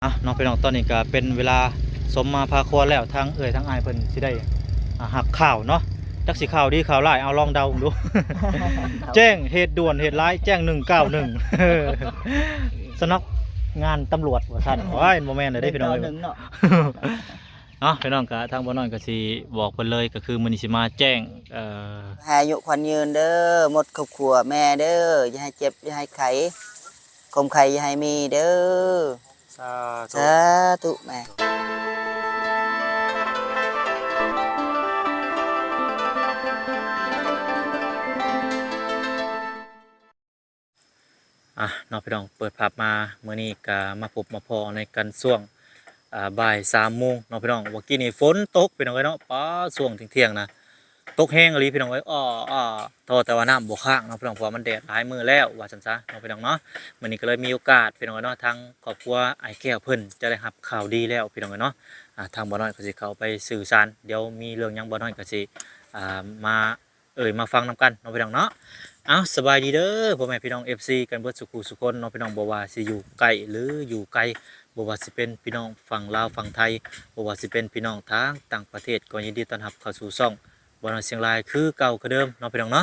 ອ່ະເນາະພີ່ນ້ອງ ຕອນນີ້ກໍເປັນເວລາສົມມາພາຄວນແລ້ວ ທາງເອື້ອຍທາງອ້າຍເພິ່ນຊິໄດ້ ອ່າ ຮັບຂ່າວເນາະ ຈັກຊິຂ່າວດີຂ່າວຮ້າຍ ເອົາລອງເດົາເບິ່ງດູ ແຈ້ງເຫດດ່ວນເຫດຮ້າຍ ແຈ້ງໜຶ່ງເກົ້າໜຶ່ງ ສຳນັກງານຕຳຫຼວດວ່າຊັ້ນ ໂອ້ຍ ບໍ່ແມ່ນເດ້ພີ່ນ້ອງເອີຍ ໜຶ່ງເກົ້າໜຶ່ງເນາະ ເນາະ ພີ່ນ້ອງ ກະທາງບໍ່ນ້ອຍກໍຊິບອກເພິ່ນເລີຍ ກໍຄືມື້ນີ້ຊິມາແຈ້ງ ເອີ ໃຫ້ອາຍຸຂວັນຍືນເດີ ໝົດຄອບຄົວແມ່ເດີ ຢ່າໃຫ້ເຈັບ ຢ່າໃຫ້ໄຂ້ ຄວາມໄຂ້ຢ່າໃຫ້ມີເດີ ສາທຸ ສາທຸແມ່. ອ່ະເນາະພີ່ນ້ອງ ເປີດພາບມາມື້ນີ້ກະມາພົບມາພໍ້ໃນກັນຊ່ວງ ອ່າ ບ່າຍສາມໂມງເນາະພີ່ນ້ອງ ວ່າກີ້ນີ້ຝົນຕົກພີ່ນ້ອງເອີຍເນາະ ປ້າ ຊ່ວງທ່ຽງໆນະ ຕົກແຮງອີ່ຫຼີພີ່ນ້ອງເອີຍ ອ້ອ ອ້ອ ເທົ່າແຕ່ວ່ານ້ຳບໍ່ຄ້າງເນາະພີ່ນ້ອງ ເພາະວ່າມັນແດດຫຼາຍມື້ແລ້ວວ່າຊັ້ນຊະເນາະພີ່ນ້ອງເນາະ ມື້ນີ້ກໍເລີຍມີໂອກາດພີ່ນ້ອງເນາະ ທາງຄອບຄົວອ້າຍແກ້ວເພິ່ນຈະໄດ້ຮັບຂ່າວດີແລ້ວພີ່ນ້ອງເອີຍເນາະ ອ່າ ທາງບໍ່ນ້ອຍກໍຊິເຂົ້າໄປສື່ສານ ດຽວມີເລື່ອງຫຍັງບໍ່ນ້ອຍກໍຊິ ອ່າ ມາ ເອີຍມາຟັງນຳກັນເນາະພີ່ນ້ອງເນາະ ເອົ້າ ສະບາຍດີເດີພໍ່ແມ່ພີ່ນ້ອງເອັຟຊີກັນເບິດສູ່ຄູ່ສູ່ຄົນເນາະພີ່ນ້ອງ ບໍ່ວ່າຊິຢູ່ໃກ້ ຫຼື ຢູ່ໄກ ບໍ່ວ່າຊິເປັນພີ່ນ້ອງຝັ່ງລາວຝັ່ງໄທ ບໍ່ວ່າຊິເປັນພີ່ນ້ອງທາງຕ່າງປະເທດ ກໍຍິນດີຕ້ອນຮັບເຂົ້າສູ່ຊ່ອງບ່າວນ້ອຍຊຽງລາຍຄືເກົ່າຄືເດີມເນາະພີ່ນ້ອງເນາະ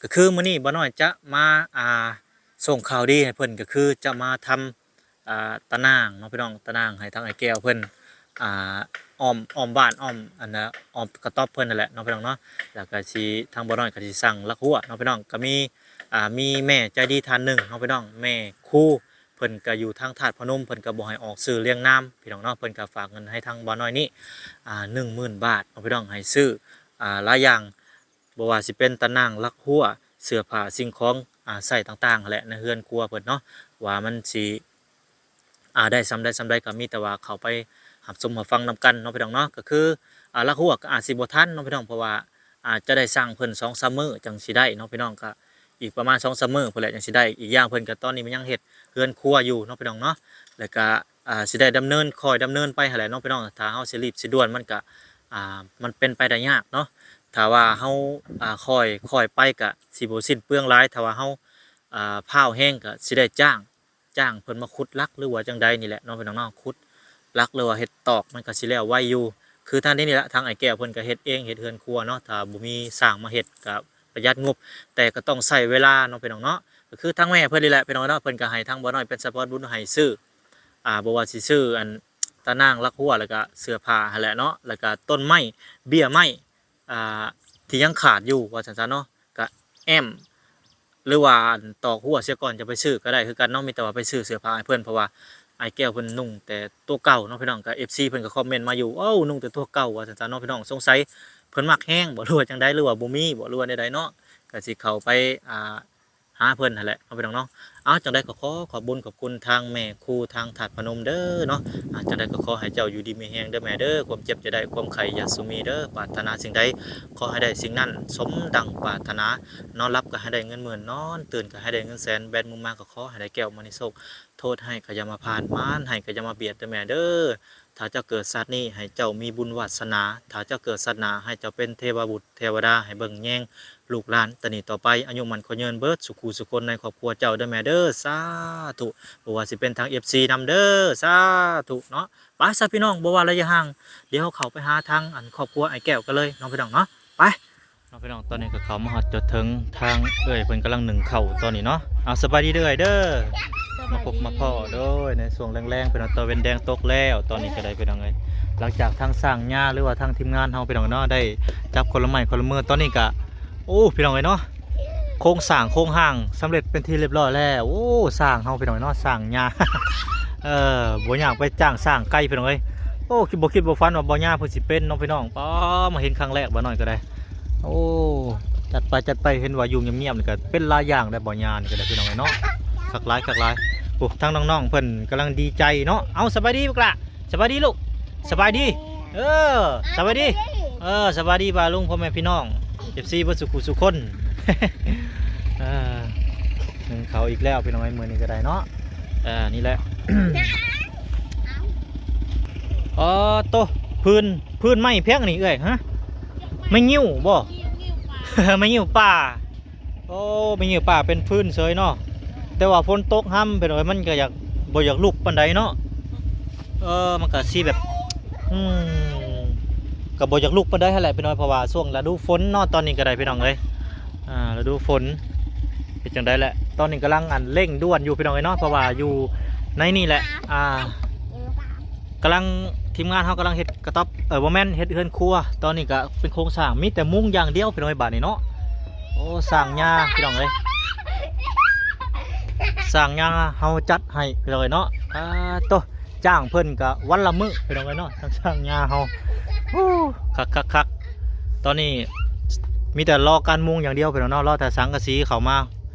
ກໍຄືມື້ນີ້ບ່າວນ້ອຍຈະມາ ອ່າ ສົ່ງຂ່າວດີໃຫ້ເພິ່ນ ກໍຄືຈະມາທຳ ອ່າ ຕາໜ່າງເນາະພີ່ນ້ອງ ຕາໜ່າງໃຫ້ທາງອ້າຍແກ້ວເພິ່ນ ອ່າ ອ້ອມ ອ້ອມບ້ານ ອ້ອມ ອັນນ່າ ອ້ອມກະຕ໊ອບເພິ່ນນັ້ນແຫຼະເນາະພີ່ນ້ອງເນາະ ແລ້ວກະຊິ ທາງບ່າວນ້ອຍກະຊິສັ່ງລັກຮົ້ວເນາະພີ່ນ້ອງ ກະມີ ອ່າ ມີແມ່ໃຈດີທ່ານໜຶ່ງເນາະພີ່ນ້ອງ ແມ່ຄູ ເພິ່ນກະຢູ່ທາງທາດພະນົມ ເພິ່ນກະບໍ່ໃຫ້ອອກຊື່ລຽງນາມພີ່ນ້ອງເນາະ ເພິ່ນກະຝາກເງິນໃຫ້ທາງບ່າວນ້ອຍນີ້ ອ່າ ໜຶ່ງໝື່ນບາດເນາະພີ່ນ້ອງ ໃຫ້ຊື້ ອ່າ ຫຼາຍຢ່າງ ບໍ່ວ່າຊິເປັນຕາໜ່າງ ລັກຮົ້ວ ເສື້ອຜ້າ ສິ່ງຂອງ ອ່າ ໃຊ້ຕ່າງໆຫັ້ນແຫຼະ ໃນເຮືອນຄົວເພິ່ນເນາະ ວ່າມັນຊິ ອ່າ ໄດ້ສ່ຳໃດສ່ຳໃດ ກໍມີແຕ່ວ່າເຂົ້າໄປຮັບຊົມຮັບຟັງນຳກັນເນາະພີ່ນ້ອງເນາະ ກໍຄື ອ່າ ລັກຮົ້ວກໍອາດຊິບໍ່ທັນເນາະພີ່ນ້ອງ ເພາະວ່າ ອາດຈະໄດ້ສ້າງເພິ່ນສອງສາມມື້ຈັ່ງຊິໄດ້ເນາະພີ່ນ້ອງ ກໍອີກປະມານສອງສາມມື້ພຸ້ນແຫຼະຈັ່ງຊິໄດ້ ອີກຢ່າງເພິ່ນກໍຕອນນີ້ມັນຍັງເຮັດເຮືອນຄົວຢູ່ເນາະພີ່ນ້ອງເນາະ ແລ້ວກໍ ອ່າ ຊິໄດ້ດຳເນີນ ຄ່ອຍດຳເນີນໄປຫັ້ນແຫຼະເນາະພີ່ນ້ອງ ຖ້າເຮົາຊິລີບຊິດ່ວນມັນກໍ ອ່າ ມັນເປັນໄປໄດ້ຍາກເນາະ ຖ້າວ່າເຮົາ ອ່າ ຄ່ອຍ ຄ່ອຍໄປກໍຊິບໍ່ສິ້ນເປືອງຫຼາຍ ຖ້າວ່າເຮົາ ອ່າ ພ້າວແຮງກໍຊິໄດ້ຈ້າງ ຈ້າງເພິ່ນມາຂຸດຫຼັກ ຫຼືວ່າຈັ່ງໃດນີ້ແຫຼະເນາະພີ່ນ້ອງເນາະ ຂຸດຫຼັກ ຫຼືວ່າເຮັດຕອກ ມັນກໍຊິແລ້ວໄວຢູ່ ຄືທາງນີ້ນີ້ລະ ທາງອ້າຍແກ້ວເພິ່ນກໍເຮັດເອງ ເຮັດເຮືອນຄົວເນາະ ຖ້າບໍ່ມີຊ່າງມາເຮັດກໍປະຢັດງົບ ແຕ່ກໍຕ້ອງໃຊ້ເວລາເນາະພີ່ນ້ອງເນາະ ກໍຄືທາງແມ່ເພິ່ນນີ້ແຫຼະພີ່ນ້ອງເນາະ ເພິ່ນກໍໃຫ້ທາງບ່າວນ້ອຍເປັນສະພອນບຸນໃຫ້ຊື້ ອ່າ ບໍ່ວ່າຊິຊື້ອັນຕາໜ່າງ ລັກຮົ້ວ ແລ້ວກໍເສື້ອຜ້າຫັ້ນແຫຼະເນາະ ແລ້ວກໍຕົ້ນໄມ້ ເບ້ຍໄມ້ ອ່າ ທີ່ຍັງຂາດຢູ່ວ່າຊັ້ນຊະເນາະ ກະແອ້ມ ຫຼືວ່າອັນຕອກຮົ້ວເສຍກ່ອນຈະໄປຊື້ກໍໄດ້ຄືກັນເນາະ ມີແຕ່ວ່າໄປຊື້ເສື້ອຜ້າໃຫ້ເພິ່ນ ເພາະວ່າອ້າຍແກ້ວເພິ່ນນຸ່ງແຕ່ຕົວເກົ່າເນາະພີ່ນ້ອງ ກໍເອັຟຊີເພິ່ນກໍຄອມເມັນມາຢູ່ ເອົ້າ ນຸ່ງແຕ່ຕົວເກົ່າວ່າຊັ້ນຊະເນາະພີ່ນ້ອງ ສົງໄສເພິ່ນມັກແຮງບໍ່ ຫຼືວ່າຈັ່ງໃດ ຫຼືວ່າບໍ່ມີບໍ່ ຫຼືວ່າແນວໃດເນາະ ກໍຊິເຂົ້າໄປ ອ່າ ຫາເພິ່ນຫັ້ນແຫຼະເນາະພີ່ນ້ອງເນາະ ເອົາ ຈັ່ງໃດກໍຂໍຂອບບຸນຂອບຄຸນທາງແມ່ຄູທາງທາດພະນົມເດີເນາະ ອ່າ ຈັ່ງໃດກໍຂໍໃຫ້ເຈົ້າຢູ່ດີມີແຮງເດີແມ່ເດີ ຄວາມເຈັບຢ່າໄດ້ ຄວາມໄຂ້ຢ່າສູ່ມີເດີ ປາດຖະໜາສິ່ງໃດຂໍໃຫ້ໄດ້ສິ່ງນັ້ນ ສົມດັ່ງປາດຖະໜາ ນອນຫຼັບກໍໃຫ້ໄດ້ເງິນໝື່ນ ນອນຕື່ນກໍໃຫ້ໄດ້ເງິນແສນ ແບດມຸມມາກໍຂໍໃຫ້ໄດ້ແກ້ວມະນີໂຊກ ໂທດຮ້າຍກໍຢ່າມາຜ່ານ ມານຮ້າຍກໍຢ່າມາບຽດເດີແມ່ເດີ ຖ້າເຈົ້າເກີດຊາດນີ້ໃຫ້ເຈົ້າມີບຸນວາດສະໜາ ຖ້າເຈົ້າເກີດຊາດໜ້າໃຫ້ເຈົ້າເປັນເທວະບຸດເທວະດາ ໃຫ້ເບິ່ງແຍງ ລູກຫຼານ ແຕ່ນີ້ຕໍ່ໄປ ອາຍຸໝັ້ນຂວັນຍືນເບິດສູ່ຄູ່ສູ່ຄົນໃນຄອບຄົວເຈົ້າເດີແມ່ເດີ ສາທຸ ບໍ່ວ່າຊິເປັນທາງເອັຟຊີນຳເດີ ສາທຸເນາະ ໄປຊະພີ່ນ້ອງ ບໍ່ວ່າໄລຍະຫ່າງ ດຽວເຮົາເຂົ້າໄປຫາທາງອັນຄອບຄົວອ້າຍແກ້ວກັນເລີຍເນາະພີ່ນ້ອງເນາະ ໄປເນາະພີ່ນ້ອງ ຕອນນີ້ກໍເຂົ້າມາຮອດຈົດເຖິງ ທາງເອື້ອຍເພິ່ນກຳລັງໜຶ້ງເຂົ້າຕອນນີ້ເນາະ ເອົາ ສະບາຍດີເດີອ້າຍເດີ ມາພົບມາພໍ້ໂດຍໃນຊ່ວງແລງໆ ພີ່ນ້ອງ ຕາເວັນແດງຕົກແລ້ວ ຕອນນີ້ກໍໄດ້ພີ່ນ້ອງເອີຍ ຫຼັງຈາກທາງຊ່າງຫຍ້າ ຫຼືວ່າທາງທີມງານເຮົາພີ່ນ້ອງເນາະ ໄດ້ຈັບຄົນລະໄມ້ຄົນລະມື ຕອນນີ້ກໍ ໂອ້ ພີ່ນ້ອງເອີຍເນາະ ໂຄງສ້າງໂຄງຮ່າງສຳເລັດເປັນທີ່ຮຽບຮ້ອຍແລ້ວ ໂອ້ ຊ່າງເຮົາພີ່ນ້ອງເອີຍເນາະ ຊ່າງຫຍ້າ ເອີ ບໍ່ຍາກໄປຈ້າງຊ່າງໄກພີ່ນ້ອງເອີຍ ໂອ້ ຄິດ ບໍ່ຄິດບໍ່ຝັນວ່າບ່າວຫຍ້າເພິ່ນຊິເປັນເນາະພີ່ນ້ອງ ປ້າ ມາເຫັນຄັ້ງແລກບ່າວນ້ອຍກໍໄດ້ ໂອ້ ຈັດໄປ ຈັດໄປ ເຫັນວ່າຢູ່ງຽບໆ ນີ້ກໍເປັນຫຼາຍຢ່າງແລ້ວ ບ່າວຫຍ້ານີ້ກໍໄດ້ພີ່ນ້ອງເອີຍເນາະ ຄັກຫຼາຍ ຄັກຫຼາຍ ໂອ້ ທາງນ້ອງໆ ເພິ່ນກຳລັງດີໃຈເນາະ ເອົາ ສະບາຍດີບັກຫຼ້າ ສະບາຍດີລູກ ສະບາຍດີ ເອີ ສະບາຍດີ ເອີ ສະບາຍດີປ້າລຸງ ພໍ່ແມ່ພີ່ນ້ອງ ເອັຟຊີ ເບິດສູ່ຄູ່ສູ່ຄົນ ເອີ ໜຶ້ງເຂົ້າອີກແລ້ວພີ່ນ້ອງເອີຍ ມື້ນີ້ກໍໄດ້ເນາະ ເອີ ນີ້ແຫຼະ ອໍ ໂຕ ພື້ນ ພື້ນໄມ້ພຽງນີ້ເອື້ອຍ ຮະ ໄມ້ງິ້ວບໍ່? ໄມ້ງິ້ວປ່າ ໂອ້ ໄມ້ງິ້ວປ່າເປັນພື້ນເສີຍເນາະ ແຕ່ວ່າຝົນຕົກຮຳ ພີ່ນ້ອງເອີຍ ມັນກໍຢາກ ບໍ່ຢາກລຸກປານໃດເນາະ ເອີ ມັນກະຊິແບບ ອືມ ກະບໍ່ຢາກລຸກປານໃດຫັ້ນແຫຼະພີ່ນ້ອງ ເພາະວ່າຊ່ວງລະດູຝົນເນາະ ຕອນນີ້ກະໄດ້ພີ່ນ້ອງເອີຍ ອ່າ ລະດູຝົນ ເຮັດຈັ່ງໃດແຫຼະ ຕອນນີ້ກຳລັງ ອັນ ເລັ່ງດ່ວນຢູ່ພີ່ນ້ອງເອີຍເນາະ ເພາະວ່າຢູ່ໃນນີ້ແຫຼະ ອ່າ ກຳລັງ ທີມງານເຮົາກຳລັງເຮັດກະຕ໊ອບ ເອີ ບໍ່ແມ່ນ ເຮັດເຮືອນຄົວ ຕອນນີ້ກະເປັນໂຄງສ້າງ ມີແຕ່ມຸງຢ່າງດຽວພີ່ນ້ອງເອີຍ ບາດນີ້ເນາະ ໂອ້ ສ້າງຫຍ້າພີ່ນ້ອງເອີຍ ສ້າງຫຍ້າເຮົາຈັດໃຫ້ພີ່ນ້ອງເອີຍເນາະ ອາ ໂຕ ຈ້າງເພິ່ນກະວັນລະມື້ພີ່ນ້ອງເອີຍເນາະ ທາງຊ່າງຫຍ້າເຮົາ ໂອ້ ຄັກໆໆ ຕອນນີ້ມີແຕ່ລໍການມຸງຢ່າງດຽວພີ່ນ້ອງເນາະ ລໍແຕ່ສັງກະສີເຂົ້າມາ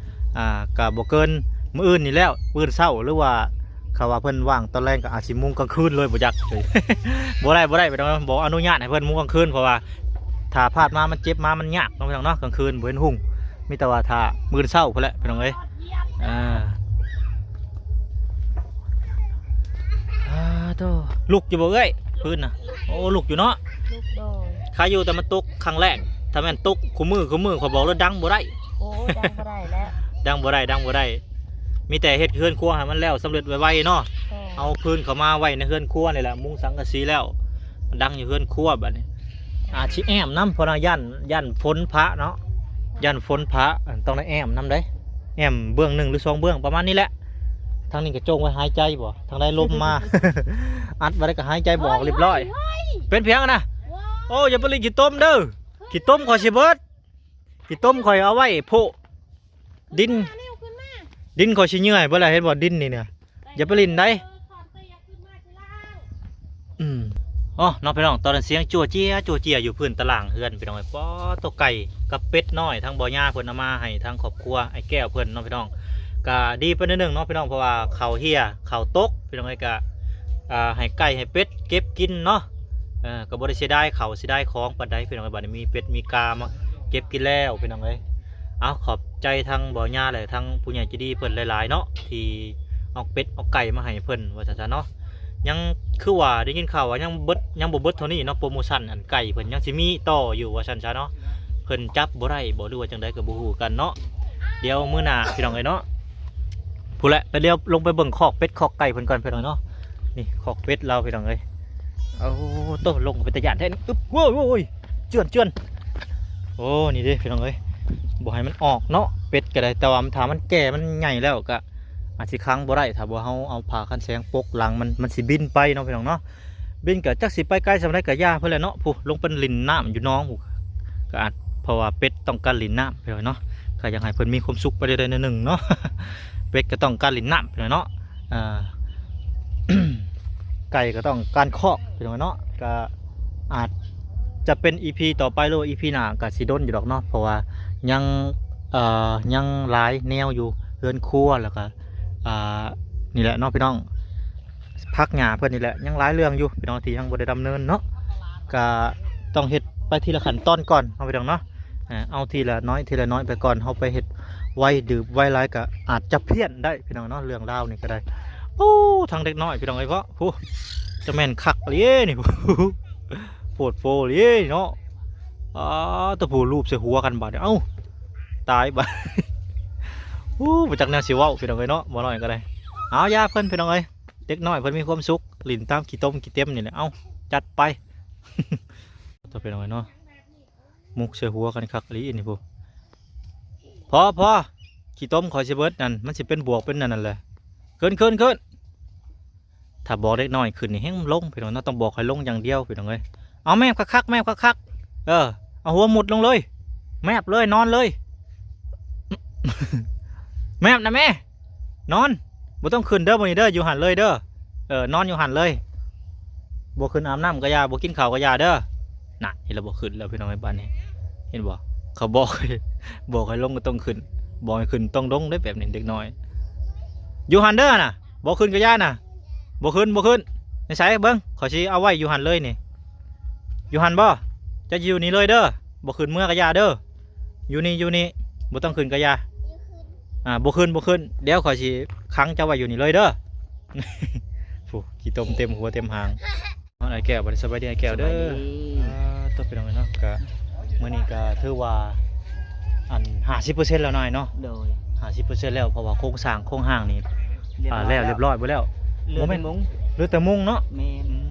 ອ່າ ກະບໍ່ເກີນມື້ອື່ນນີ້ແລ້ວ ມື້ອື່ນເຊົ້າ ຫຼືວ່າ ເຂົາວ່າເພິ່ນວ່າງຕອນແລງກໍອາດຊິມຸງກາງຄືນເລີຍ ບໍ່ຈັກ ບໍ່ໄດ້ ບໍ່ໄດ້ ບໍ່ອະນຸຍາດໃຫ້ເພິ່ນມຸງກາງຄືນ ເພາະວ່າຖ້າພາດມາມັນເຈັບມາມັນຍາກເນາະ ພີ່ນ້ອງເນາະ ກາງຄືນບໍ່ເຫັນຮຸ່ງ ມີແຕ່ວ່າຖ້າມື້ເຊົ້າພຸ້ນແຫຼະ ພີ່ນ້ອງເອີຍ ອ່າ ອ່າ ໂທ້ ລຸກຢູ່ບໍ່ເອື້ອຍ ພື້ນນະ? ໂອ້ ລຸກຢູ່ເນາະ ລຸກ ໂດຍ ຄາຢູ່ ແຕ່ມັນຕົກຄັ້ງແລກ ຖ້າແມ່ນຕົກຄູ່ມື້ ຄູ່ມື້ ຂ້ອຍບອກເລີຍ ດັງບໍ່ໄດ້ ໂອ້ ດັງບໍ່ໄດ້ແລ້ວ ດັງບໍ່ໄດ້ ດັງບໍ່ໄດ້ ມີແຕ່ເຮັດເຮືອນຄົວໃຫ້ມັນແລ້ວສຳເລັດໄວໆເນາະ ເອົາພື້ນເຂົ້າມາໄວ້ໃນເຮືອນຄົວນີ້ແຫຼະ ມຸງສັງກະສີແລ້ວ ດັງຢູ່ເຮືອນຄົວບາດນີ້ ອາດຊິແອ້ມນຳ ເພາະວ່າຢ້ານ ຢ້ານຝົນພະເນາະ ຢ້ານຝົນພະ ອັນ ຕ້ອງໄດ້ແອ້ມນຳເດ້ ແອ້ມເບື້ອງໜຶ່ງ ຫຼື ສອງເບື້ອງ ປະມານນີ້ແຫຼະ ທາງນີ້ກະຈົ່ງໄວ້ຫາຍໃຈບໍ ທາງໃດລົມມາ ອັດໄວ້ແລ້ວກະຫາຍໃຈບໍ່ອອກ ຮຽບຮ້ອຍ ເປັນພຽງນະ ໂອ້ ຢ່າໄປຫຼິ້ນຂີ້ຕົມເດີ ຂີ້ຕົມຂ້ອຍຊິເບິດ ຂີ້ຕົມຂ້ອຍເອົາໄວ້ໂພະ ດິນ ດິນຂ້ອຍຊິເຫຍື່ອຍເບິດແລ້ວ ເຫັນບໍ່ ດິນນີ້ນະ ຢ່າໄປຫຼິ້ນໃດ ອືມ ອໍ ເນາະພີ່ນ້ອງ ຕອນນັ້ນສຽງຈົວເຈຍ ຈົວເຈຍຢູ່ພື້ນຕາລ່າງເຮືອນພີ່ນ້ອງເອີຍ ປອດ ໂຕ ໄກ່ກັບເປັດນ້ອຍ ທາງບໍ່ຍາເພິ່ນເອົາມາໃຫ້ທາງຄອບຄົວອ້າຍແກ້ວເພິ່ນເນາະພີ່ນ້ອງ ກະດີໄປໜ້ອຍໜຶ່ງເນາະພີ່ນ້ອງ ເພາະວ່າເຂົ້າເຫື່ອ ເຂົ້າຕົກພີ່ນ້ອງເອີຍ ກະ ອ່າ ໃຫ້ໄກ່ໃຫ້ເປັດເກັບກິນເນາະ ເອີ ກໍບໍ່ໄດ້ເສຍດາຍເຂົ້າເສຍດາຍຂອງປານໃດພີ່ນ້ອງເອີຍ ບາດນີ້ມີເປັດມີກາມາເກັບກິນແລ້ວພີ່ນ້ອງເອີຍ ເອົາ ຂອບໃຈທາງບໍ່ຍາ ແລະ ທາງຜູ້ໃຫຍ່ໃຈດີເພິ່ນຫຼາຍໆເນາະ ທີ່ເອົາເປັດເອົາໄກ່ມາໃຫ້ເພິ່ນວ່າຊັ້ນຊະເນາະ ຍັງ ຄືວ່າໄດ້ຍິນຂ່າວວ່າຍັງເບິດ ຍັງບໍ່ເບິດເທົ່ານີ້ເນາະ ໂປຣໂມຊັນ ອັນ ໄກ່ເພິ່ນຍັງຊິມີຕໍ່ຢູ່ວ່າຊັ້ນຊະເນາະ ເພິ່ນຈັບບໍ່ໄດ້ບໍ ຫຼືວ່າຈັ່ງໃດກໍບໍ່ຮູ້ຄືກັນເນາະ ດຽວມື້ໜ້າພີ່ນ້ອງເອີຍເນາະ ພຸ້ນແຫຼະ ໄປ ດຽວລົງໄປເບິ່ງຄອກເປັດຄອກໄກ່ເພິ່ນກ່ອນພີ່ນ້ອງເນາະ ນີ້ຄອກເປັດລາວພີ່ນ້ອງເອີຍ ໂອ້ ໂຕ ລົງເປັນຕາຢ້ານແທ້ ອຶບ ໂອ້ຍ ເຈື່ອນໆ ໂອ້ ນີ້ເດ້ພີ່ນ້ອງເອີຍ ບໍ່ໃຫ້ມັນອອກເນາະ ເປັດກໍໄດ້ ແຕ່ວ່າຖ້າມັນແກ່ມັນໃຫຍ່ແລ້ວກໍອາດຊິຂັງບໍ່ໄດ້ ຖ້າບໍ່ເຮົາເອົາຜ້າກັນແສງປົກຫຼັງມັນ ມັນຊິບິນໄປເນາະພີ່ນ້ອງເນາະ ບິນກໍຈັກຊິໄປໄກສ່ຳໃດກໍຢ່າເພິ່ນແຫຼະເນາະ ຜູ້ ລົງໄປຫຼິ້ນນ້ຳຢູ່ໜອງຜູ້ ກໍອາດ ເພາະວ່າເປັດຕ້ອງການຫຼິ້ນນ້ຳພີ່ນ້ອງເນາະ ກໍຢາກໃຫ້ເພິ່ນມີຄວາມສຸກໄປເລື້ອຍໆໜ້ອຍໜຶ່ງເນາະ ເປັດກໍຕ້ອງການຫຼິ້ນນ້ຳພີ່ນ້ອງເນາະ ອ່າ ໄກ່ກໍຕ້ອງການຄອກພີ່ນ້ອງເນາະ ກໍອາດຈະເປັນອີພີຕໍ່ໄປ ຫຼືວ່າອີພີໜ້າກໍຊິດົນຢູ່ດອກເນາະ ເພາະວ່າຍັງ ເອີ ຍັງຫຼາຍແນວຢູ່ ເຮືອນຄົວ ແລ້ວກໍ ອ່າ ນີ້ແຫຼະເນາະພີ່ນ້ອງ ຜັກຫຍ້າເພິ່ນນີ້ແຫຼະ ຍັງຫຼາຍເລື່ອງຢູ່ພີ່ນ້ອງ ທີ່ຍັງບໍ່ໄດ້ດຳເນີນເນາະ ກະຕ້ອງເຮັດໄປທີລະຂັ້ນຕອນກ່ອນເນາະພີ່ນ້ອງເນາະ ເອົາທີລະນ້ອຍທີລະນ້ອຍໄປກ່ອນ ເຮົາໄປເຮັດໄວ ດືບໄວຫຼາຍກະອາດຈະພຽ້ນໄດ້ພີ່ນ້ອງເນາະ ເລື່ອງລາວນີ້ກະໄດ້ ໂອ້ ທັງເດັກນ້ອຍພີ່ນ້ອງເອີຍ ເພາະ ໂອ້ ຈະແມ່ນຄັກອີ່ຫຼີນີ້ ໂພດໂພອີ່ຫຼີເນາະ ອາ ຕະປູລູບໃສ່ຫົວກັນບາດນີ້ ເອົ້າ ຕາຍບາດ ໂອ້ ບໍ່ຈັກແນວຊິເວົ້າພີ່ນ້ອງເອີຍເນາະ ບໍ່ນ້ອຍກະໄດ້ ເອົາ ຢ່າເພິ່ນພີ່ນ້ອງເອີຍ ເດັກນ້ອຍເພິ່ນມີຄວາມສຸກ ຫຼິ້ນຕາມຂີ້ຕົມຂີ້ເຕັມນີ້ແຫຼະ ເອົ້າ ຈັດໄປ ໂຕ ພີ່ນ້ອງເອີຍເນາະ ມຸກໃສ່ຫົວກັນຄັກອີ່ຫຼີນີ້ພຸ້ນ ພໍ ພໍ ຂີ້ຕົມຂ້ອຍຊິເບິດນັ້ນ ມັນຊິເປັນບວກເປັນອັນນັ້ນແຫຼະ ຂຶ້ນ ຂຶ້ນ ຂຶ້ນ ຖ້າບອກເດັກນ້ອຍຂຶ້ນນີ້ແຮ່ງລົງພີ່ນ້ອງເນາະ ຕ້ອງບອກໃຫ້ລົງຢ່າງດຽວພີ່ນ້ອງເອີຍ ເອົາ ແມບຄັກໆ ແມບຄັກໆ ເອີ ເອົາຫົວມຸດລົງເລີຍ ແມບເລີຍ ນອນເລີຍ ແມບນະແມ່ ນອນ ບໍ່ຕ້ອງຂຶ້ນເດີມື້ນີ້ເດີ ຢູ່ຫັ້ນເລີຍເດີ ເອີ ນອນຢູ່ຫັ້ນເລີຍ ບໍ່ຂຶ້ນອາບນ້ຳກໍຢ່າ ບໍ່ກິນເຂົ້າກໍຢ່າເດີ ນະ ເຫັນແລ້ວບໍ່ຂຶ້ນແລ້ວພີ່ນ້ອງເອີຍ ບາດນີ້ ເຫັນບໍ່ ເຂົາບອກ ບອກໃຫ້ລົງກໍຕ້ອງຂຶ້ນ ບອກໃຫ້ຂຶ້ນຕ້ອງລົງເດ້ ແບບນີ້ເດັກນ້ອຍ ຢູ່ຫັ້ນເດີນະ ບໍ່ຂຶ້ນກໍຢ່ານະ ບໍ່ຂຶ້ນ ບໍ່ຂຶ້ນ ໃນໃສເບິ່ງ ຂ້ອຍຊິເອົາໄວ້ຢູ່ຫັ້ນເລີຍນີ້ ຢູ່ຫັ້ນບໍ່ ເຈົ້າຢູ່ນີ້ເລີຍເດີ ບໍ່ຂຶ້ນເມືອກໍຢ່າເດີ ຢູ່ນີ້ ຢູ່ນີ້ ບໍ່ຕ້ອງຂຶ້ນກໍຢ່າ ອ່າ ບໍ່ຂຶ້ນ ບໍ່ຂຶ້ນ ດຽວຂ້ອຍຊິຂັງເຈົ້າໄວ້ຢູ່ນີ້ເລີຍເດີ ໂອ້ ຂີ້ຕົມເຕັມຫົວເຕັມຫາງ ອ້າຍແກ້ວ ບັດນີ້ສະບາຍດີອ້າຍແກ້ວເດີ ສະບາຍດີ ອ່າ ໂຕ ພີ່ນ້ອງເອີຍເນາະ ກະມື້ນີ້ກະຖືວ່າ ອັນ ຫ້າສິບເປີເຊັນແລ້ວເນາະອ້າຍເນາະ ໂດຍ ຫ້າສິບເປີເຊັນແລ້ວ ເພາະວ່າໂຄງສ້າງໂຄງຮ່າງນີ້ ອ່າ ແລ້ວ ແລ້ວ ລຽບຮ້ອຍເບິດແລ້ວ ເຫຼືອແຕ່ມຸງ ເຫຼືອແຕ່ມຸງເນາະ. ແມ່ນ ອືມ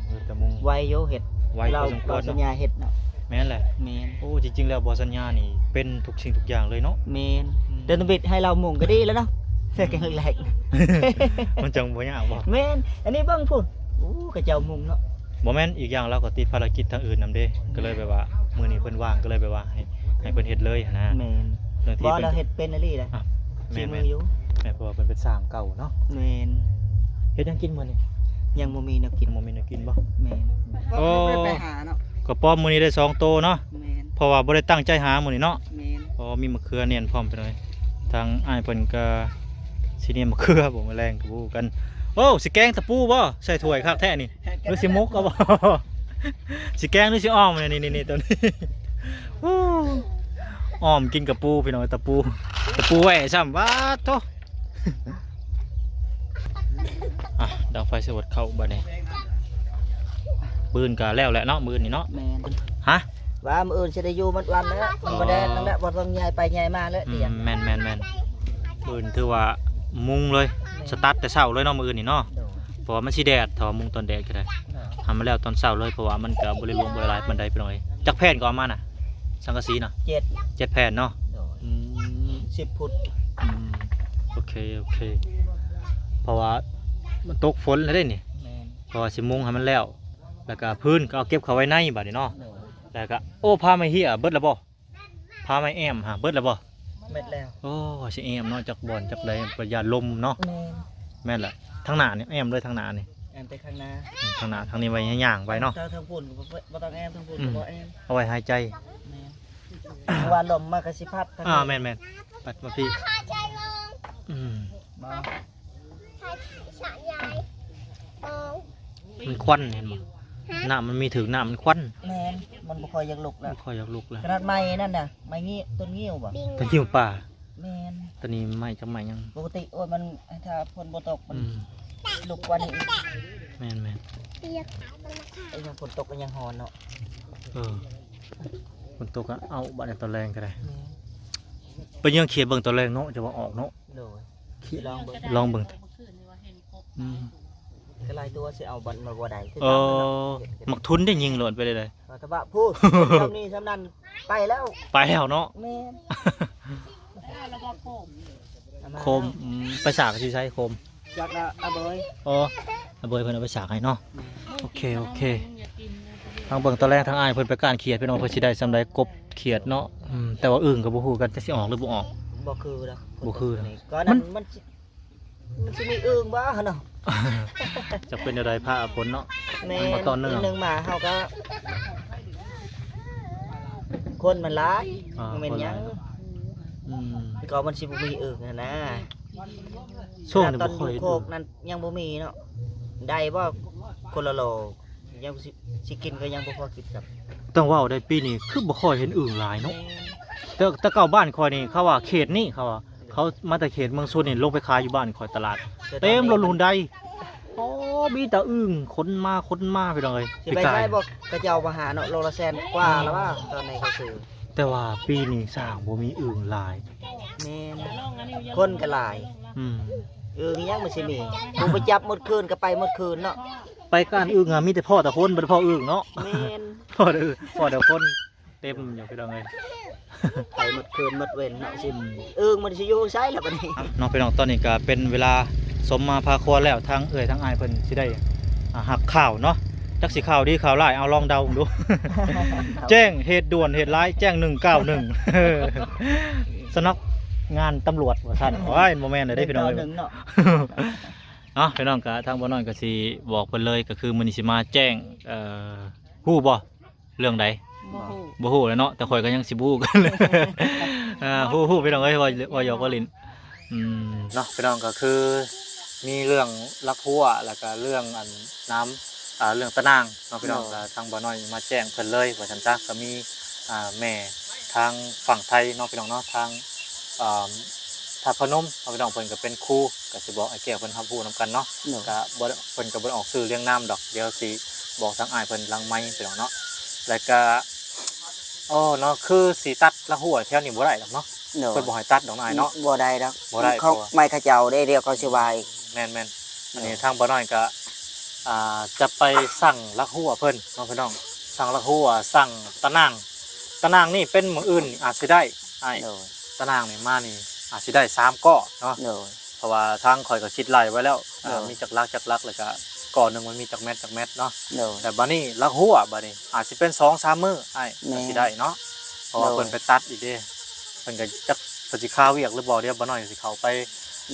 ເຫຼືອແຕ່ມຸງ ໄວຢູ່ເຮັດ ໄວພໍສົມຄວນເນາະ. ເຮົາສັນຍາເຮັດເນາະ. ແມ່ນແຫຼະ ແມ່ນ. ໂອ້ ຈິງໆແລ້ວບໍ່ສັນຍານີ້ເປັນທຸກສິ່ງທຸກຢ່າງເລີຍເນາະ. ແມ່ນ ອືມ ແຕ່ທຳອິດໃຫ້ລາວມຸງກໍດີແລ້ວເນາະ ແຕ່ແກງແລກໆ ມັນຈັ່ງບໍ່ຍາກບໍ່? ແມ່ນ. ອັນນີ້ເບິ່ງພຸ້ນ ໂອ້ ຂະເຈົ້າມຸງເນາະ. ບໍ່ແມ່ນ ອີກຢ່າງລາວກໍຕິດພາລະກິດທາງອື່ນນຳເດ້ ກໍເລີຍແບບວ່າມື້ນີ້ເພິ່ນວ່າງ ກໍເລີຍແບບວ່າໃຫ້ ໃຫ້ເພິ່ນເຮັດເລີຍຫັ້ນນະ. ແມ່ນ ບາງທີເພິ່ນ ເຮົາເຮັດເປັນອີ່ຫຼີແຫຼະ. ອ່ະ ແມ່ນ ສີມືຢູ່. ແມ່ນ ເພາະວ່າເພິ່ນເປັນຊ່າງເກົ່າເນາະ. ແມ່ນ. ເຮັດຫຍັງກິນມື້ນີ້? ຍັງບໍ່ມີແນວກິນ. ຍັງບໍ່ມີແນວກິນບໍ່? ແມ່ນ. ໂອ້ ບໍ່ໄດ້ໄປຫາເນາະ ກະປ້ອມມື້ນີ້ໄດ້ສອງໂຕເນາະ. ແມ່ນ. ເພາະວ່າບໍ່ໄດ້ຕັ້ງໃຈຫາມື້ນີ້ເນາະ. ແມ່ນ. ໂອ້ ມີມະເຂືອໜ້ນພ້ອມ ພີ່ນ້ອງເອີຍ. ທາງອ້າຍເພິ່ນກະຊິໜ້ນມະເຂືອບໍ່ ມື້ແລງກະບໍ່ຮູ້ກັນ. ໂອ້ ຊິແກງຕະປູບໍ່? ໃສ່ຖ້ວຍຄັກແທ້ນີ້ ຫຼືຊິໝົກເອົາບໍ່? ຊິແກງຫຼືຊິອ້ອມ? ນີ້ໆໆ ໂຕນີ້ ໂອ້ ອ້ອມກິນກະປູພີ່ນ້ອງເອີຍ ຕະປູ ຕະປູແຫວ່ຊ້ຳ. ປາດໂທ້ ອ່ະ ດັງໄຟໃສ່ອວດເຂົ້າບາດນີ້. ມື້ອື່ນກະແລ້ວແຫຼະເນາະ ມື້ອື່ນນີ້ເນາະ. ແມ່ນ. ຮະ? ວ່າມື້ອື່ນຊິໄດ້ຢູ່ໝົດວັນແລ້ວ ມັນບໍ່ແດດນັ້ນແຫຼະ ບໍ່ຕ້ອງຍ້າຍໄປຍ້າຍມາແລ້ວ. ອືມ ຕຽງ ແມ່ນໆໆ ມື້ອື່ນຖືວ່າມຸງເລີຍ. ແມ່ນ. ສະຕາດແຕ່ເຊົ້າເລີຍເນາະ ມື້ອື່ນນີ້ເນາະ. ໂດຍ. ເພາະວ່າມັນຊິແດດ ຖ້າວ່າມຸງຕອນແດດກໍໄດ້. ໂດຍ. ໃຫ້ມັນແລ້ວຕອນເຊົ້າເລີຍ ເພາະວ່າມັນກໍບໍ່ໄດ້ຫຼວງບໍ່ໄດ້ຫຼາຍປານໃດພີ່ນ້ອງເອີຍ. ຈັກແຜ່ນກໍເອົາມານະ ສັງກະສີນະ? ເຈັດ ເຈັດແຜ່ນເນາະ. ໂດຍ. ອືມ ສິບຟຸດ. ອືມ ໂອເຄ ໂອເຄ ເພາະວ່າມັນຕົກຝົນແລ້ວເດ້ນີ້. ແມ່ນ. ເພາະວ່າຊິມຸງໃຫ້ມັນແລ້ວ ແລ້ວກໍພື້ນກໍເອົາເກັບເຂົ້າໄວ້ໃນບາດນີ້ເນາະ. ໂດຍ. ແລ້ວກໍ ໂອ້ ຜ້າໄມ້ເຮຍເບິດແລ້ວບໍ່? ຜ້າໄມ້ແອ້ມຫາເບິດແລ້ວບໍ່? ເບິດແລ້ວ. ໂອ້ ຊິແອ້ມເນາະ ຈັກບ່ອນຈັກໃດ ປະຢັດລົມເນາະ. ແມ່ນ. ແມ່ນແຫຼະ ທາງໜ້ານີ້ແອ້ມເລີຍ ທາງໜ້ານີ້ ແອ້ມແຕ່ຂ້າງໜ້າ. ອືມ ທາງໜ້າ ທາງນີ້ໄວ້ຍາງໄວ້ເນາະ. ທາງ ທາງພຸ້ນກໍບໍ່ ບໍ່ຕ້ອງແອ້ມ ທາງພຸ້ນ ອືມ ກໍບໍ່ແອ້ມ ເອົາໄວ້ຫາຍໃຈ. ແມ່ນ. ເພາະວ່າລົມມັນກໍຊິພັດທາງ ອ່າ ນີ້. ແມ່ນໆ ພັດມາພີ້. ອືມ ມັນຄວັນເຫັນບໍ່? ຮະ? ນ້ຳມັນມີຖືກນ້ຳມັນຄວັນ. ແມ່ນ. ມັນບໍ່ຄ່ອຍຢາກລຸກແລ້ວ ບໍ່ຄ່ອຍຢາກລຸກແລ້ວ. ຂະໜາດໄມ້ນັ້ນນະ ໄມ້ງິ້ວ ຕົ້ນງິ້ວບໍ່? ຕົ້ນງິ້ວປ່າ. ແມ່ນ. ຕອນນີ້ໄມ້ຈັກໄມ້ຍັງ ປົກກະຕິ ໂອ້ຍ ມັນ ຖ້າຝົນບໍ່ຕົກມັນ ອືມ ລຸກກວ່ານີ້ອີກ. ແມ່ນໆ ເອີ ຍາມຝົນຕົກກໍຍັງຮ້ອນເນາະ. ເອີ ຝົນຕົກກໍເອົາບາດນີ້ຕອນແລງກໍໄດ້. ແມ່ນ. ໄປຍັງຂຽດເບິ່ງຕອນແລງເນາະ ຈະວ່າອອກເນາະ. ໂດຍ. ຂຽດ ລອງເບິ່ງ ລອງເບິ່ງ. ອືມ ກໍຫຼາຍຕົວ ຊິເອົາບ່ອນມາບໍ່ໄດ້. ເອີ ໝາກທຸນໄດ້ຍິງໂລດໄປໄດ້. ວ່າແຕ່ວ່າ ພຸ້ນ ຊ່ຳນີ້ຊ່ຳນັ້ນ ໄປແລ້ວ ໄປແລ້ວເນາະ. ແມ່ນ. ໂຄມ ອືມ ໄປສາກຢູ່ໃສໂຄມ? ຈັກລະ ອາເບີຍ. ອໍ ອາເບີຍເພິ່ນເອົາໄປສາກໃຫ້ເນາະ. ແມ່ນ. ໂອເຄ ໂອເຄ ທາງເບິ່ງຕອນແລງທາງອ້າຍເພິ່ນໄປກ້ານຂຽດ ພີ່ນ້ອງ ເພິ່ນຊິໄດ້ຊ່ຳໃດ ກົບຂຽດເນາະ. ອືມ ແຕ່ວ່າອຶ່ງກໍບໍ່ຮູ້ກັນ ຈະຊິອອກຫຼືບໍ່ອອກ. ບໍ່ຄືລະ ບໍ່ຄືລະ ມັນ ມັນຊິ ມັນຊິມີອຶ່ງບໍ່ເນາະ? ຈະເປັນແນວໃດ ຟ້າຝົນເນາະ. ແມ່ນ. ມັນບໍ່ຕໍ່ເນື່ອງ ໜຶ່ງມາເຮົາກໍ ຄົນມັນຫຼາຍ. ອ່າ ບໍ່ແມ່ນຫຍັງ. ຄົນຫຼາຍເນາະ. ອືມ ກໍມັນຊິບໍ່ມີອຶ່ງຫັ້ນນະ. ຊ່ວງນີ້ບໍ່ຄ່ອຍເຫັນອຶ່ງ ຕອນຢູ່ໂຄກນັ້ນຍັງບໍ່ມີເນາະ. ໄດ້ບໍ່ ຄົນລະໂລ ຍັງຊິ ຊິກິນກໍຍັງບໍ່ພໍກິນຊ້ຳ. ຕ້ອງເວົ້າໄດ໋ ປີນີ້ຄືບໍ່ຄ່ອຍເຫັນອຶ່ງຫຼາຍເນາະ. ແມ່ນ. ແຕ່ ແຕ່ເກົ່າບ້ານຂ້ອຍນີ້ ເຂົາວ່າເຂດນີ້ ເຂົາວ່າ ເຂົາມາແຕ່ເຂດເມືອງຊົນນີ້ ລົງໄປຂາຍຢູ່ບ້ານຂ້ອຍຕະຫຼາດ ເຕັມລົດຮຸນໄດ. ໂອ້ ມີແຕ່ອຶ່ງ ຄົນມາ ຄົນມາ ພີ່ນ້ອງເອີຍ. ຊິໄປໃສບໍ່ ເຂົາເຈົ້າມາຫາເນາະ ໂລລະແສນກວ່າແລ້ວວ່າ ອືມ ຕອນນີ້ເຂົາຊື້. ແຕ່ວ່າປີນີ້ຊ່າງບໍ່ມີອຶ່ງຫຼາຍ. ແມ່ນ. ຄົນກໍຫຼາຍ. ອືມ ອຶ່ງຫຍັງມັນຊິມີ ຜູ້ໄປຈັບໝົດຄືນກໍໄປໝົດຄືນເນາະ. ໄປກ້ານອຶ່ງຫາ ມີແຕ່ພໍ້ແຕ່ຄົນ ບໍ່ໄດ້ພໍ້ອຶ່ງເນາະ. ແມ່ນ. ພໍ້ແຕ່ອຶ່ງ ພໍ້ແຕ່ຄົນ ເຕັມຢູ່ ພີ່ນ້ອງເອີຍ. ໄປໝົດຄືນໝົດເວັນເນາະ ຊິ ອືມ ອຶ່ງມັນຊິຢູ່ໃສລະບັດນີ້. ເນາະ ພີ່ນ້ອງ ຕອນນີ້ກໍເປັນເວລາສົມມາພາຄວນແລ້ວ ທາງເອື້ອຍທາງອ້າຍເພິ່ນຊິໄດ້ ອ່າ ຮັບຂ່າວເນາະ ຈັກຊິຂ່າວດີຂ່າວຮ້າຍ ເອົາລອງເດົາເບິ່ງດູ. ແຈ້ງເຫດດ່ວນເຫດຮ້າຍ ແຈ້ງໜຶ່ງເກົ້າໜຶ່ງ ສະໜັບງານຕຳຫຼວດວ່າຊັ້ນ. ໂອ້ຍ ບໍ່ແມ່ນເດ້ພີ່ນ້ອງເອີຍ. ໜຶ່ງເກົ້າໜຶ່ງເນາະ. ເນາະ ພີ່ນ້ອງ ກໍທາງບ່າວນ້ອຍກໍຊິບອກເພິ່ນເລີຍ ກໍຄືມື້ນີ້ຊິມາແຈ້ງ ເອີ ຮູ້ບໍ່ ເລື່ອງໃດ? ບໍ່ຮູ້ ບໍ່ຮູ້ແລ້ວເນາະ ແຕ່ຂ້ອຍກໍຍັງຊິບໍ່ຮູ້ຄືກັນ. ເອີ ຮູ້ ຮູ້ ພີ່ນ້ອງເອີຍ ວ່າ ວ່າຫຍອກວ່າຫຼິ້ນ. ອືມ ເນາະ ພີ່ນ້ອງ ກໍຄືມີເລື່ອງລັກຮົ້ວ ແລ້ວກໍເລື່ອງອັນນ້ຳ ອ່າ ເລື່ອງຕາໜ່າງເນາະ ພີ່ນ້ອງ. ໂດຍ. ກໍທາງບ່າວນ້ອຍມາແຈ້ງເພິ່ນເລີຍວ່າຊັ້ນຊະ. ກໍມີ ອ່າ ແມ່ທາງຝັ່ງໄທເນາະ ພີ່ນ້ອງເນາະ ທາງ ອ່າ ທາດພະນົມເນາະ ພີ່ນ້ອງ ເພິ່ນກໍເປັນຄູ ກໍຊິບອກອ້າຍແກ້ວເພິ່ນຮັບຮູ້ນຳກັນເນາະ. ໂດຍ. ກໍບໍ່ ເພິ່ນກໍບໍ່ໄດ້ອອກຊື່ລຽງນາມດອກ ດຽວຊິບອກທາງອ້າຍເພິ່ນຫຼັງໄມ ພີ່ນ້ອງເນາະ. ແລ້ວກໍ ອໍ ເນາະ ຄືຊິຕັດລັກຮົ້ວແຖວນີ້ບໍ່ໄດ້ດອກເນາະ. ໂດຍ. ເພິ່ນບໍ່ໃຫ້ຕັດດອກນະອ້າຍເນາະ. ບໍ່ໄດ້ດອກ ບໍ່ໄດ້ ເຂົາ ເພາະວ່າໄມ້ເຂົາເຈົ້າເດ້ ດຽວເຂົາຊິວ່າອີກ. ແມ່ນໆ. ອັນນີ້ທາງບໍ່ນ້ອຍກໍ ອ່າ ຈະໄປສັ່ງຫຼັກຮົ້ວເພິ່ນເນາະພີ່ນ້ອງ, ສັ່ງຫຼັກຮົ້ວ ສັ່ງຕາໜ່າງ. ຕາໜ່າງນີ້ເປັນມື້ອື່ນອາດຊິໄດ້ອ້າຍ, ໂດຍ ຕາໜ່າງນີ້ມານີ້ອາດຊິໄດ້ສາມກໍເນາະ, ໂດຍ ເພາະວ່າທາງຂ້ອຍກໍຄິດໄລ່ໄວ້ແລ້ວ ໂດຍ ອ່າ ມີຈັກຫຼັກຈັກຫຼັກ ແລ້ວກໍກໍໜຶ່ງມັນມີຈັກແມັດຈັກແມັດເນາະ, ໂດຍ ແຕ່ບາດນີ້ຫຼັກຮົ້ວບາດນີ້ອາດຊິເປັນສອງສາມມື້ອ້າຍ ແມ່ນ ອາດຊິໄດ້ເນາະ, ເພາະວ່າ ໂດຍ ເພິ່ນໄປຕັດອີກເດ້. ເພິ່ນກໍຈັກເພິ່ນຊິຄາວຽກຫຼືບໍ່, ດຽວບໍ່ນ້ອຍຊິເຂົ້າໄປ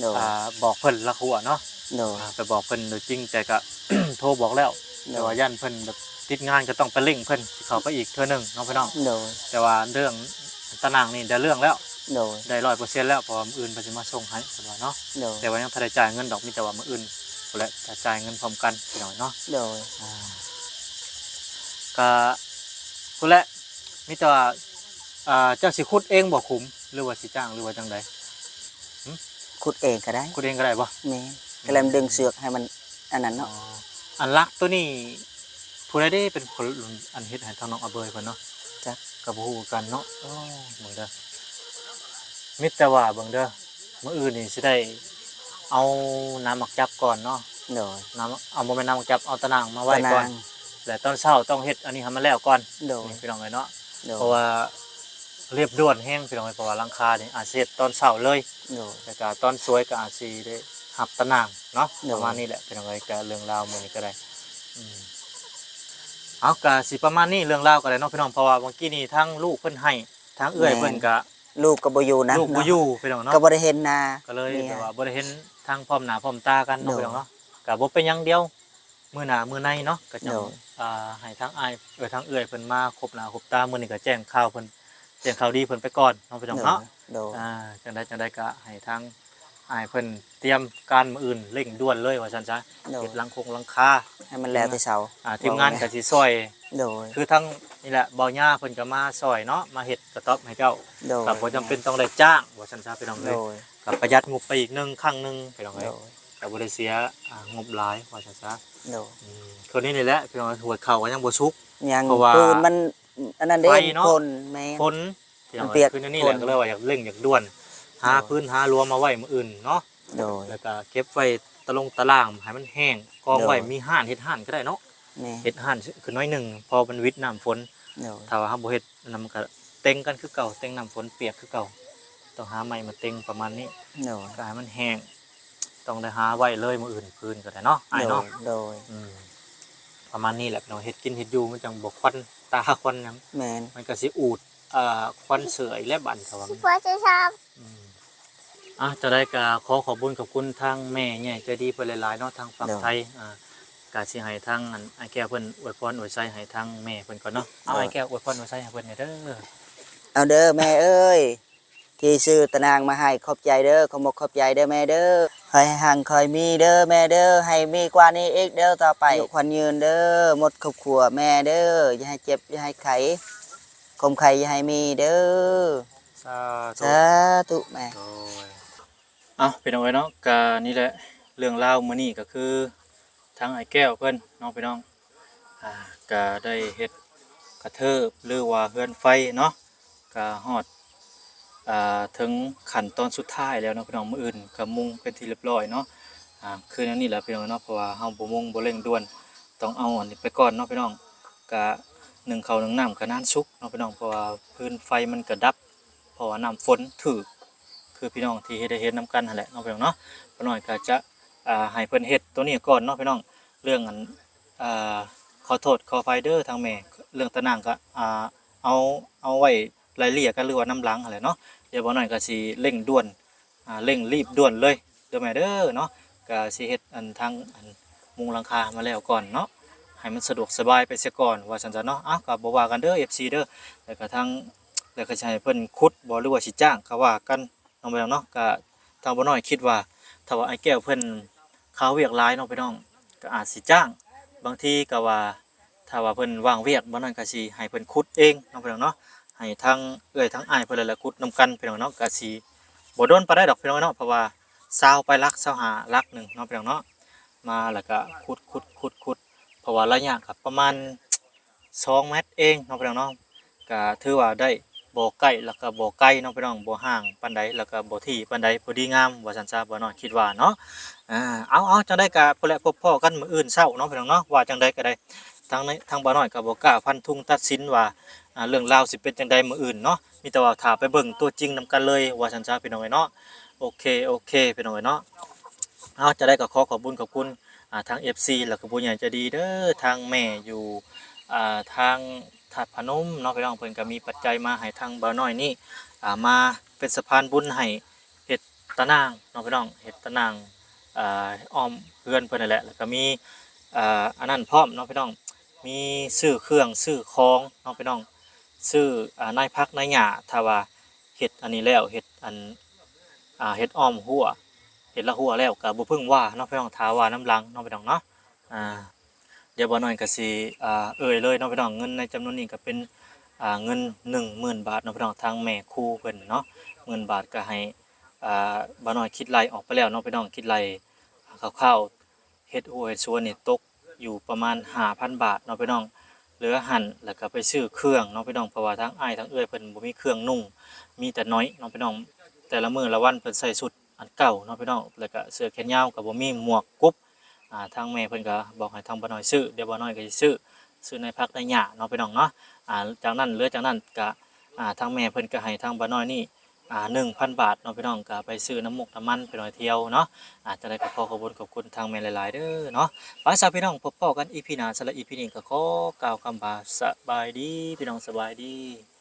ໂດຍ ອ່າ ບອກເພິ່ນຫຼັກຮົ້ວເນາະ, ໂດຍ ອ່າ ໄປບອກເພິ່ນໂດຍຈິງ, ແຕ່ກໍໂທບອກແລ້ວ ໂດຍ ແຕ່ວ່າຢ້ານເພິ່ນແບບຕິດງານ ກໍຕ້ອງໄປເລັ່ງເພິ່ນ ຊິເຂົ້າໄປອີກເທື່ອໜຶ່ງເນາະພີ່ນ້ອງ, ໂດຍ ແຕ່ວ່າເລື່ອງຕາໜ່າງນີ້ໄດ້ເລື່ອງແລ້ວ, ໂດຍ ໄດ້ຮ້ອຍເປີເຊັນແລ້ວ ເພາະວ່າມື້ອື່ນເພິ່ນຊິມາສົ່ງໃຫ້ເພິ່ນວ່າເນາະ, ໂດຍ ແຕ່ວ່າຍັງທັນໄດ້ຈ່າຍເງິນດອກ, ມີແຕ່ວ່າມື້ອື່ນພຸ້ນແຫຼະຈະຈ່າຍເງິນພ້ອມກັນພີ່ນ້ອງເນາະ, ໂດຍ ອ່າ ກະພຸ້ນແຫຼະ ມີແຕ່ວ່າ ອ່າ ເຈົ້າຊິຂຸດເອງບໍ່ຂຸມ ຫຼືວ່າຊິຈ້າງ ຫຼືວ່າຈັ່ງໃດ? ຫຶ? ຂຸດເອງກໍໄດ້. ຂຸດເອງກໍໄດ້ບໍ່? ແມ່ນ. ອືມ ກະແລມດຶງເຊືອກໃຫ້ມັນອັນນັ້ນເນາະ. ອໍ ອັນຫຼັກໂຕນີ້ຜູ້ໃດເດ້ເປັນຄົນ ອັນເຮັດໃຫ້ທາງນ້ອງອາເບີຍເພິ່ນເນາະ? ຈັກ ກໍບໍ່ຮູ້ຄືກັນເນາະ. ໂອ້ ເບິ່ງເດີ ມີແຕ່ວ່າເບິ່ງເດີ ມື້ອື່ນນີ້ຊິໄດ້ເອົານ້ຳໝາກຈັບກ່ອນເນາະ. ໂດຍ. ນ້ຳ ເອົາ ບໍ່ແມ່ນນ້ຳໝາກຈັບ ເອົາຕາໜ່າງມາໄວ້ກ່ອນ, ຕາໜ່າງ ແລະຕອນເຊົ້າຕ້ອງເຮັດອັນນີ້ໃຫ້ມັນແລ້ວກ່ອນ. ໂດຍ. ນີ້ພີ່ນ້ອງເອີຍເນາະ. ໂດຍ. ເພາະວ່າ ລຽບດ່ວນແຮງພີ່ນ້ອງເອີຍ, ເພາະວ່າຫຼັງຄານີ້ອາດຊິເຮັດຕອນເຊົ້າເລີຍ, ໂດຍ ແລ້ວກະຕອນສວຍກໍອາດຊິໄດ້ຮັບຕາໜ່າງເນາະ, ໂດຍ ປະມານນີ້ແຫຼະພີ່ນ້ອງເອີຍ. ກະເລື່ອງລາວມື້ນີ້ກໍໄດ້ ອືມ ເອົາ ກະຊິປະມານນີ້ເລື່ອງລາວກໍໄດ້ເນາະພີ່ນ້ອງ, ເພາະວ່າເມື່ອກີ້ນີ້ທາງລູກເພິ່ນໃຫ້ ທາງເອື້ອຍ ແມ່ນ ເພິ່ນກະ ລູກກໍບໍ່ຢູ່ນຳ ລູກບໍ່ຢູ່ ເນາະ ພີ່ນ້ອງເນາະ, ກໍບໍ່ໄດ້ເຫັນໜ້າ ກໍເລີຍແບບວ່າບໍ່ໄດ້ເຫັນທາງພ້ອມໜ້າພ້ອມຕາກັນເນາະ ໂດຍ ພີ່ນ້ອງເນາະ, ກໍບໍ່ເປັນຫຍັງ ດຽວ ມື້ໜ້າມື້ໃນເນາະ ກໍຈະ ໂດຍ ອ່າ ໃຫ້ທາງອ້າຍ ເອີ ທາງເອື້ອຍເພິ່ນມາພົບໜ້າພົບຕາ, ມື້ນີ້ກໍແຈ້ງຂ່າວເພິ່ນ ແຈ້ງຂ່າວດີເພິ່ນໄປກ່ອນເນາະ ພີ່ນ້ອງເນາະ. ໂດຍ. ອ່າ ຈັ່ງໃດຈັ່ງໃດກໍໃຫ້ທາງອ້າຍເພິ່ນຕຽມການມື້ອື່ນເລັ່ງດ່ວນເລີຍວ່າຊັ້ນຊະ, ໂດຍ ເຮັດຫຼັງຄົງຫຼັງຄາໃຫ້ມັນແລ້ວແຕ່ເຊົ້າ. ອ່າ ທີມງານກໍຊິຊ່ອຍ ໂດຍ ຄືທາງນີ້ແຫຼະ ເບົາຫຍ້າເພິ່ນກໍມາຊ່ອຍເນາະ, ມາເຮັດກະຕ໊ອບໃຫ້ເຈົ້າ, ໂດຍ ກໍບໍ່ຈຳເປັນຕ້ອງໄດ້ຈ້າງວ່າຊັ້ນຊະ ພີ່ນ້ອງເອີຍ, ໂດຍ ກໍປະຢັດງົບໄປອີກໜຶ່ງຄັ້ງໜຶ່ງ ພີ່ນ້ອງເອີຍ, ໂດຍ ກໍບໍ່ໄດ້ເສຍ ອ່າ ງົບຫຼາຍວ່າຊັ້ນຊະ. ໂດຍ. ອືມ ຄືນີ້ນີ້ແຫຼະ ພີ່ນ້ອງ, ຫວດເຂົ້າກໍຍັງບໍ່ສຸກ, ຍັງ ເພາະວ່າ ພື້ນມັນອັນນັ້ນເດ້ ໄຟເນາະ ຝົນ ແມ່ນ ຝົນ ພີ່ນ້ອງເອີຍ, ມັນປຽກ ຄືແນວນີ້ແຫຼະ ຝົນ ກໍເລີຍວ່າຢາກເລັ່ງຢາກດ່ວນ, ໂດຍ ຫາພື້ນຫາລົວມາໄວ້ມື້ອື່ນເນາະ, ໂດຍ ແລ້ວກໍເກັບໄວ້ຕະລົງຕະລ່າງໃຫ້ມັນແຫ້ງ, ກອງໄວ້ ໂດຍ ມີຮ້ານ ເຮັດຮ້ານກໍໄດ້ເນາະ, ແມ່ນ ເຮັດຮ້ານຂຶ້ນໜ້ອຍໜຶ່ງ ພໍມັນຫວິດນ້ຳຝົນ, ໂດຍ ຖ້າວ່າເຮົາບໍ່ເຮັດ ນ້ຳມັນກະເຕັງກັນຄືເກົ່າ, ເຕັງນ້ຳຝົນປຽກຄືເກົ່າ, ຕ້ອງຫາໄມ້ມາເຕັງປະມານນີ້, ໂດຍ ກະໃຫ້ມັນແຫ້ງ, ຕ້ອງໄດ້ຫາໄວ້ເລີຍມື້ອື່ນ ພື້ນກໍໄດ້ເນາະ ອ້າຍເນາະ. ໂດຍ ໂດຍ. ອືມ ປະມານນີ້ແຫຼະພີ່ນ້ອງ, ເຮັດກິນເຮັດຢູ່ມັນຈັ່ງບໍ່ຄວັນຕາຄວັນຫຍັງ, ແມ່ນ ມັນກະຊິອູດ ເອີ ຄວັນເສືອອີກແລ້ວບາດນີ້ ຖ້າວ່າ ອືມ ອ່ະ ຈັ່ງໃດກໍຂໍຂອບບຸນຂອບຄຸນທາງແມ່ໃຫຍ່ໃຈດີເພິ່ນຫຼາຍໆເນາະ ທາງຝັ່ງ ໂດຍ ໄທ, ອ່າ ກະຊິໃຫ້ທາງ ອັນ ອ້າຍແກ້ວເພິ່ນອວຍພອນອວຍໄຊໃຫ້ທາງແມ່ເພິ່ນກ່ອນເນາະ. ເອົາ ໂດຍ ອ້າຍແກ້ວອວຍພອນອວຍໄຊໃຫ້ເພິ່ນແດ່ເດີ. ເອົາເດີແມ່ເອີຍ ທີ່ຊື້ຕາໜ່າງມາໃຫ້ ຂອບໃຈເດີ, ຂອບອົກຂອບໃຈເດີແມ່ເດີ, ຂໍໃຫ້ຮັ່ງຄ່ອຍມີເດີແມ່ເດີ, ໃຫ້ມີກວ່ານີ້ອີກເດີຕໍ່ໄປ, ຂວັນຍືນເດີ, ໝົດຄອບຄົວແມ່ເດີ, ຢ່າໃຫ້ເຈັບ ຢ່າໃຫ້ໄຂ້, ຄວາມໄຂ້ຢ່າໃຫ້ມີເດີ. ສາທຸ ສາທຸແມ່. ໂດຍ. ເອົາ ພີ່ນ້ອງເອີຍເນາະ, ກະນີ້ແຫຼະ ເລື່ອງລາວມື້ນີ້ກໍຄື ທາງອ້າຍແກ້ວເພິ່ນເນາະພີ່ນ້ອງ, ອ່າ ກະໄດ້ເຮັດກະເທີບ ຫຼືວ່າເຮືອນໄຟເນາະ, ກະຮອດ ອ່າ ເຖິງຂັ້ນຕອນສຸດທ້າຍແລ້ວເນາະພີ່ນ້ອງ. ມື້ອື່ນກະມຸງເປັນທີ່ລຽບຮ້ອຍເນາະ, ອ່າ ຄືແນວນີ້ແຫຼະພີ່ນ້ອງເນາະ, ເພາະວ່າເຮົາບໍ່ມຸງບໍ່ເລັ່ງດ່ວນ ຕ້ອງເອົາອັນນີ້ໄປກ່ອນເນາະພີ່ນ້ອງ. ກະໜຶ້ງເຂົ້າໜຶ້ງນ້ຳກະນານສຸກເນາະພີ່ນ້ອງ, ເພາະວ່າຟືນໄຟມັນກະດັບ ເພາະວ່ານ້ຳຝົນຖືກ ຄືພີ່ນ້ອງທີ່ເຮັດ ໄດ້ເຫັນນຳກັນຫັ້ນແຫຼະເນາະພີ່ນ້ອງເນາະ. ປ້ານ້ອຍກໍຈະ ອ່າ ໃຫ້ເພິ່ນເຮັດໂຕນີ້ກ່ອນເນາະພີ່ນ້ອງ. ເລື່ອງອັນ ອ່າ ຂໍໂທດຂໍອະໄພເດີທາງແມ່, ເລື່ອງຕາໜ່າງກໍ ອ່າ ເອົາ ເອົາໄວ້ໄລ່ເລ່ຍກັນ ຫຼືວ່ານຳຫຼັງຫັ້ນແຫຼະເນາະ. ດຽວປ້ານ້ອຍກໍຊິເລັ່ງດ່ວນ ອ່າ ເລັ່ງລີບດ່ວນເລີຍເດີແມ່ເດີເນາະ. ກໍຊິເຮັດອັນທາງອັນມຸງຫຼັງຄາມາແລ້ວກ່ອນເນາະ, ໃຫ້ມັນສະດວກສະບາຍໄປເສຍກ່ອນວ່າຊັ້ນຊະເນາະ. ເອົ້າ ກໍບໍ່ວ່າກັນເດີ ເອັຟຊີ ເດີ, ແລ້ວກໍທາງ ແລ້ວກໍຊິໃຫ້ເພິ່ນຂຸດບໍ່ ຫຼືວ່າຊິຈ້າງ ກໍວ່າກັນ ນ້ອງແບງເນາະ. ກະທາງບໍ່ນ້ອຍຄິດວ່າ ຖ້າວ່າອ້າຍແກ້ວເພິ່ນຄາວຽກຫຼາຍເນາະພີ່ນ້ອງ ກະອາດຊິຈ້າງ, ບາງທີກະວ່າ ຖ້າວ່າເພິ່ນວ່າງວຽກ ບໍ່ນັ້ນກະຊິໃຫ້ເພິ່ນຂຸດເອງເນາະພີ່ນ້ອງເນາະ, ໃຫ້ທາງເອື້ອຍທາງອ້າຍເພິ່ນລະຂຸດນຳກັນພີ່ນ້ອງເນາະ. ກະຊິບໍ່ດົນປານໃດດອກພີ່ນ້ອງເນາະ, ເພາະວ່າຊາວປາຍຫຼັກ ຊາວຫ້າຫຼັກໜຶ່ງເນາະພີ່ນ້ອງເນາະ, ມາລະກະຂຸດ ຂຸດ ຂຸດ ຂຸດ ເພາະວ່າໄລຍະກະປະມານສອງແມັດເອງເນາະພີ່ນ້ອງເນາະ, ກະຖືວ່າໄດ້ ບໍ່ໃກ້ ແລ້ວກໍບໍ່ໄກເນາະພີ່ນ້ອງ, ບໍ່ຫ່າງປານໃດ ແລ້ວກໍບໍ່ຖີ່ປານໃດ, ພໍດີງາມວ່າຊັ້ນຊະ ບ່າວນ້ອຍຄິດວ່າເນາະ. ອ່າ ເອົາໆ ຈັ່ງໃດກໍພຸ້ນແຫຼະ ພົບພໍ້ກັນມື້ອື່ນເຊົ້າເນາະພີ່ນ້ອງເນາະ, ວ່າຈັ່ງໃດກໍໄດ້ ທາງ ທາງບ່າວນ້ອຍກໍບໍ່ກ້າຟັນທຸງຕັດສິນວ່າ ອ່າ ເລື່ອງລາວຊິເປັນຈັ່ງໃດມື້ອື່ນເນາະ, ມີແຕ່ວ່າຖ້າໄປເບິ່ງຕົວຈິງນຳກັນເລີຍວ່າຊັ້ນຊະ ພີ່ນ້ອງເອີຍເນາະ. ໂອເຄ ໂອເຄ ພີ່ນ້ອງເອີຍເນາະ. ເອົາ ຈັ່ງໃດກໍຂໍຂອບບຸນຂອບຄຸນ ອ່າ ທາງເອັຟຊີ ແລ້ວກໍຜູ້ໃຫຍ່ໃຈດີເດີ, ທາງແມ່ຢູ່ ອ່າ ທາງທາດພະນົມເນາະພີ່ນ້ອງ, ເພິ່ນກໍມີປັດໄຈມາໃຫ້ທາງບ່າວນ້ອຍນີ້ ອ່າ ມາເປັນສະພານບຸນໃຫ້ເຮັດຕາໜ່າງເນາະພີ່ນ້ອງ, ເຮັດຕາໜ່າງ ອ່າ ອ້ອມເຮືອນເພິ່ນນັ້ນແຫຼະ, ແລ້ວກໍມີ ອ່າ ອັນນັ້ນພ້ອມເນາະພີ່ນ້ອງ, ມີຊື້ເຄື່ອງຊື້ຂອງເນາະພີ່ນ້ອງ, ຊື້ ອ່າ ນາຍຜັກນາຍຫຍ້າ, ຖ້າວ່າເຮັດອັນນີ້ແລ້ວ ເຮັດອັນ ອ່າ ເຮັດອ້ອມຮົ້ວ ເຮັດລະຮົ້ວແລ້ວກໍບໍ່ເພິ່ງວ່າເນາະພີ່ນ້ອງ, ຖ້າວ່ານຳຫຼັງເນາະພີ່ນ້ອງເນາະ. ອ່າ ດຽວບ່າວນ້ອຍກໍຊິ ອ່າ ເອີ່ຍເລີຍເນາະພີ່ນ້ອງ, ເງິນໃນຈຳນວນນີ້ກໍເປັນ ອ່າ ເງິນໜຶ່ງໝື່ນບາດເນາະພີ່ນ້ອງ, ທາງແມ່ຄູເພິ່ນເນາະ ໝື່ນບາດ, ກໍໃຫ້ ອ່າ ບ່າວນ້ອຍຄິດໄລ່ອອກໄປແລ້ວເນາະພີ່ນ້ອງ, ຄິດໄລ່ຄ່າວໆ ເຮັດຮົ້ວເຮັດສວນນີ້ຕົກຢູ່ປະມານຫ້າພັນບາດເນາະພີ່ນ້ອງ, ເຫຼືອຫັ້ນແລ້ວກໍໄປຊື້ເຄື່ອງເນາະພີ່ນ້ອງ, ເພາະວ່າທາງອ້າຍທາງເອື້ອຍເພິ່ນບໍ່ມີເຄື່ອງນຸ່ງ, ມີແຕ່ໜ້ອຍເນາະພີ່ນ້ອງ, ແຕ່ລະມື້ລະວັນເພິ່ນໃສ່ຊຸດອັນເກົ່າເນາະພີ່ນ້ອງ, ແລ້ວກໍເສື້ອແຂນຍາວກໍບໍ່ມີ, ໝວກກຸບ ອ່າ ທາງແມ່ເພິ່ນກໍບອກໃຫ້ທາງບ່າວນ້ອຍຊື້, ດຽວບ່າວນ້ອຍກໍຊິຊື້ ຊື້ນາຍຜັກນາຍຫຍ້າເນາະພີ່ນ້ອງເນາະ. ອ່າ ຈາກນັ້ນ ເຫຼືອຈາກນັ້ນກໍ ອ່າ ທາງແມ່ເພິ່ນກໍໃຫ້ທາງບ່າວນ້ອຍນີ້ ອ່າ ໜຶ່ງພັນບາດເນາະພີ່ນ້ອງ, ກໍໄປຊື້ນ້ຳມົກນ້ຳມັນໄປໜ້ອຍທ່ຽວເນາະ. ອ່າ ຈັ່ງໃດກໍຂໍຂອບຄຸນຂອບຄຸນທາງແມ່ຫຼາຍໆເດີເນາະ. ໄປຊະພີ່ນ້ອງ, ພົບພໍ້ກັນອີພີໜ້າ, ສຳລັບອີພີນີ້ກໍຂໍກ່າວຄຳວ່າສະບາຍດີພີ່ນ້ອງ, ສະບາຍດີ.